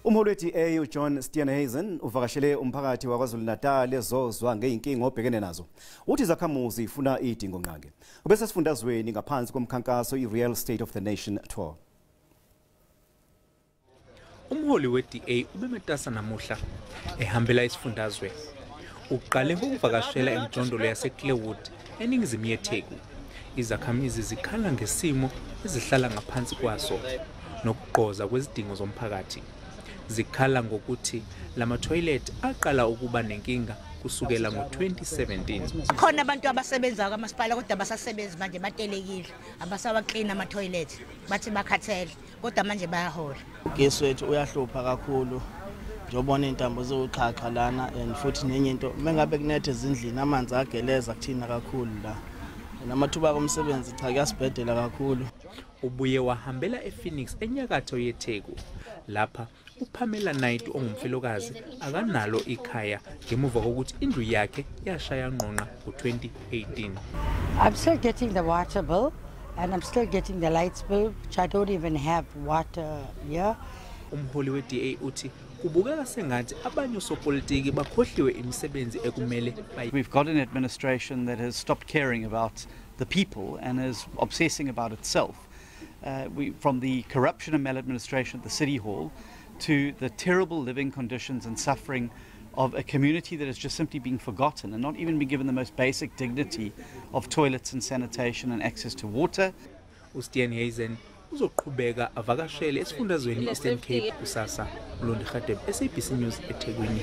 Umholi we-DA uJohn Steenhuisen uvakashele umphakathi waKwaZulu-Natal ezozwa ngeyinkinga obhekene nazo. Uthi izakhamuzi ifuna idingo nqangi. Ubesesifundazweni ngaphansi komkhankaso i-Real State of the Nation Tour. Umholi we-DA ubematasa namuhla ehambela isifundazwe. Uqale ngokuvakashela emjondolo yaseClairwood eningizimu yeTheku. Izakhamizi zikhala ngesimo ezihlala ngaphansi kwaso nokugqoza kwezidingo zomphakathi. Zikhala ngokuthi lama-toilet aqala ukuba nenkinga kusukela ngo-2017. Khona abantu abasebenzayo kamasipala, kodwa abasasebenzi manje, batelekile, abasawaklina ama-toilet, bathi bakhathele, kodwa manje bayahola. Ugesi wethu uyahlupha kakhulu, njobona iy'ntambo ziwuxhaxha lana, and futhi nenye into, uma ngabe kunetha ezindlini, amanzi ageleza kuthina kakhulu la. Namathuba komsebenzi, cha, kuyasibhedela kakhulu. Ubuye wahambela ePhoenix enyakatho yeTheku. Lapha uPamela Knight ongumfelokazi akanalo ikhaya ngemuva kokuthi indlu yakhe yashaya ngqonqa ngo-2018. I'm still getting the water bill and I'm still getting the lights bill, which I don't even have water here. Umholi we-DA uthi kubukeka sengathi abanye osopolitiki bakhohliwe imisebenzi ekumele bayi We've got an administration that has stopped caring about the people and is obsessing about itself. From the corruption and maladministration at the City Hall to the terrible living conditions and suffering of a community that has just simply been forgotten and not even been given the most basic dignity of toilets and sanitation and access to water. USteenhuisen uzoqhubeka avakashele esifundazweni i-Eastern Cape kusasa. Mlondi Radebe, SABC News, eThekwini.